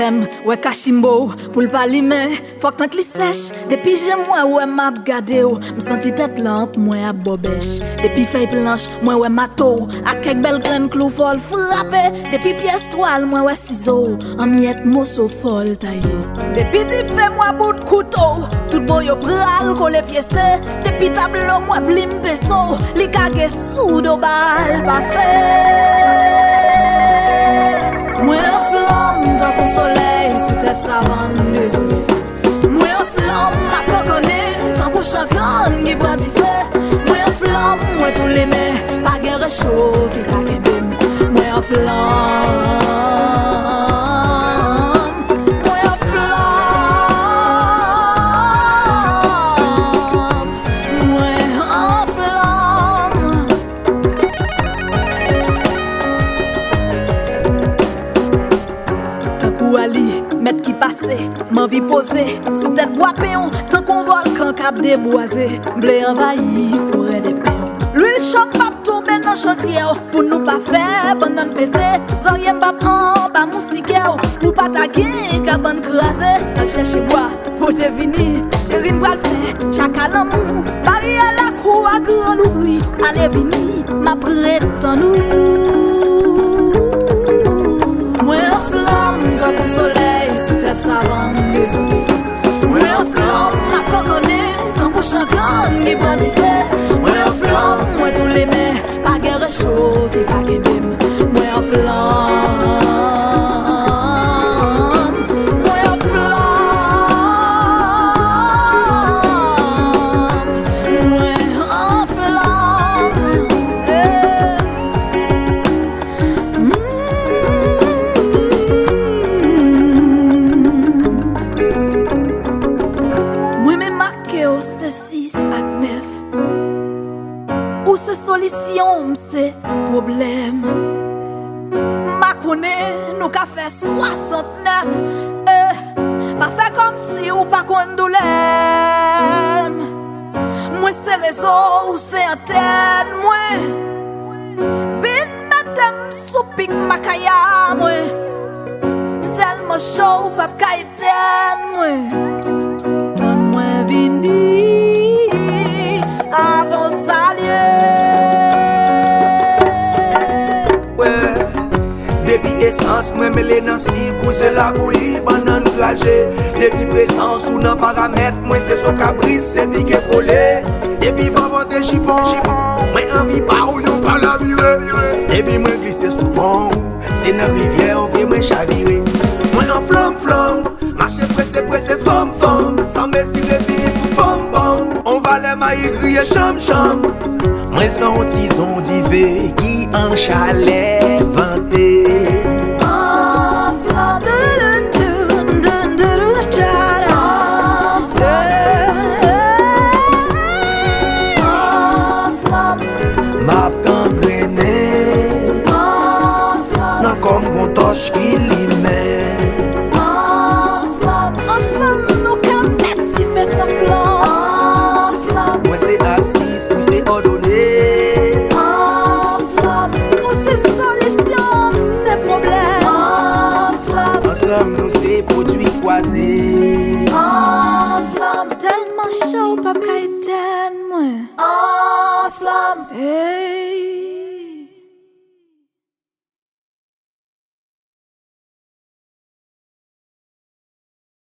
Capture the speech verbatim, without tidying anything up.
M wè kachimbo w, pou l pa limen, fòk tank li sèch. Depi je m wè, wè m ap gade w, m santi tèt lanp mwen ap bò bèch. Depi fèy planch, mwen wè mato w, ak kèk bèl grenn klou fò l frape. Depi pyès twal, mwen wè sizo w, an miyèt moso fò l taye. Depi dife m wè bout kouto w, tout bò yo pral kole pyese. Depi tablo m wè plim penso, li kage sou do ba l pase. Mwen an flanm tankou solèy sou tèt savann dezole. Mwen an flanm m ap kankannen tankou chan kann ki pran dife. Mwen an flanm, mwen tou limen, pa gen recho ki ka kenbe m. Mwen an flanm, mwen an flanm, mwen an flanm. Tankou Ali, mèt ki pase, m anvi poze sou tèt bwa pen w, tankou yon vòlkan k ap debwaze. M vle anvayi forè de pen w. Lwil cho p ap tonbe nan chodyè w, pou nou pa fè bannann peze. Zòrye m p ap anba moustikè w, pou pa ta gen kabann kraze. Al chèche bwa pou te vini, cheri m pral fè tchaka lanmou. Baryè lakou a gran louvri, ale vini, m ap ret tann ou. Mwen an flanm tankou solèy sou tèt savann dezole. Mwen an flanm, m ap kankannen tankou chan kann ki pran dife. Mwen an flanm, mwen tou limen, pa gen recho ki ka kenbe m. Mwen an flanm, mwen an flanm, mwen an flanm. Eh. Mm. Mwen menm ak ke w se sis ak nèf. Ou se solisyon, m se pwoblèm. M pa konnen nou ka fè swasantnèf. Eh, pa fè kòmsi ou pa konn doulè m. Mwen se rezo, ou se antèn mwen. Vin mete m sou pik makaya mwen. M tèlman cho, ou p ap ka etèn mwen. Tann mwen vini avan w salye. Wè, depi esans mwen mele nan sik ou, se labouyi bannann kraje. Depi prezans ou nan paramèt mwen, se so kabrit, se pike kole. Depi van vante jipon, mwen anvi ba w yon pala vire. Depi mwen glise sou pon, se nan rivyè w ke mwen chavire. Mwen an flanm flanm, mache prese prese fanm fanm, san mezire fini pou fanm fanm. On valè mayi griye chanm chanm. Mwen se on ti zon dife ki an chalè vante. M ap gangrennen nan kò m gon tòch ki limen. Ansanm nou ka met dife san flanm. Mwen se absis, ou se òdone. Ou se solisyon, m se pwoblèm. Ansanm nou se pwodui kwaze. Tèlman cho ou p ap ka etèn mwen. Hey.